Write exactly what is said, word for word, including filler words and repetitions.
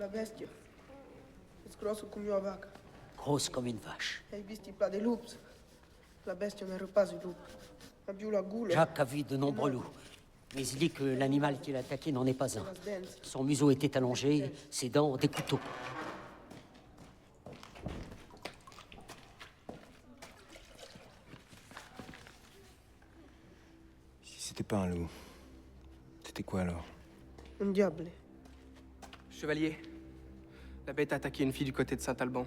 La bèstia es gròssa com una vaca. Grosse comme une vache. Ai vist plan de lops. La bèstia n'èra pas un lop. Aviá la gola. Jacques a vu de nombreux loups, mais il dit que l'animal qui l'a attaqué n'en est pas un. Son museau était allongé, ses dents des couteaux. Si c'était pas un loup, c'était quoi alors ? Un diable. Chevalier, la bête a attaqué une fille du côté de Saint-Alban.